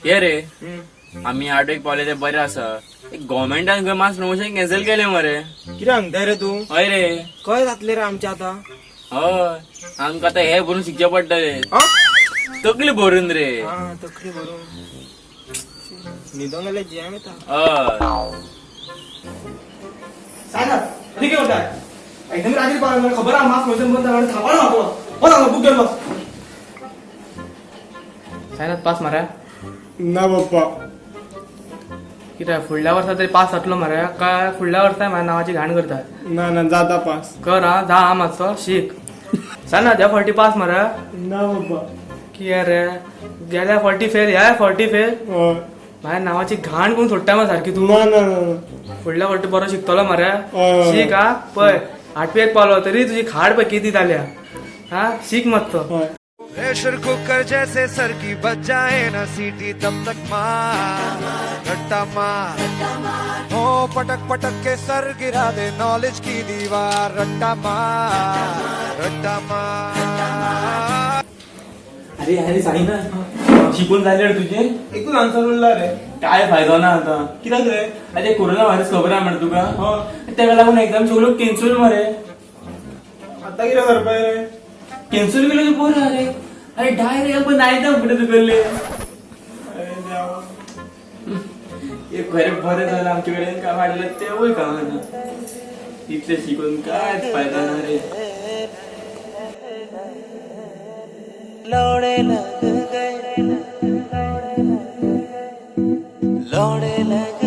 ये रे आमी आठवेक पावले ते बरें आसा. गव्हर्मेंटान खंय मास प्रमोशन कॅन्सल केलें मरे. कितें सांगताय रे तूं? हय रे. कशें जातलें रे आमचें आतां? हय, आमकां आतां हे भरून शिकचें पडटलें. आं? तकली भरून रे. आं, तकली भरून न्हिदोंक गेल्यार जॅम येता. हय. सायनाथ, कितें करताय? एकदम रातीर पावलो मरे, खबर आहा मास प्रमोशन बंद जालां, थापाड मारतलो. वच हांगा बूक घेवन बस. सायनाथ पास मरे? ना बाप्पा. कित्याक फुडल्या वर्सा तरी पास जातलो मरे काय फुडल्या वर्सा म्हाज्या नांवाची घाण करता? ना ना, जाता पास. कर आं, जा आं, मातसो शीक. सायनाथ, ह्या फावटी पास मरे? ना बाप्पा. कितें रे, गेल्या फावटी फेल, ह्या फावटी फेल. हय. म्हाज्या नांवाची घाण करून सोडटा मरे सारकी तूं. ना ना ना. फुडल्या फावटी बरो शिकतलो मरे? हय. शीक आं. पळय, आठवेक पावलो तरी तुजी खाड पळय कितें जाल्या. आं, शीक मातसो. हय. प्रेशर कुकर जैसे सर की बज जाए ना सीटी तब तक मार रट्टा मार. हो पटक पटक के सर गिरा दे नॉलेज की दीवार. रट्टा मार, रट्टा मार. अरे अरे साईना, शिकून जाले रे तुजे? एकूच आन्सर उरला रे. काय फायदो ना आता. कित्याक रे? अरे, कोरोना व्हायरस खबर आहा मरे तुका? हय. तेका लागून एक्झाम सगळ्यो कॅन्सल मरे. आतां कितें करपाचें रे? कॅन्सल केलो तूं बरो. अरे अरे, डायरेक्ट आमकां नायता फुडें तुगेले. अरे देवा. एक खरें बरें जालें, आमचे कडेन काय वाडलें तेवूय कांय ना. इतलें शिकून कांयच फायदा ना रे. लौड़े लग गए, लौड़े लग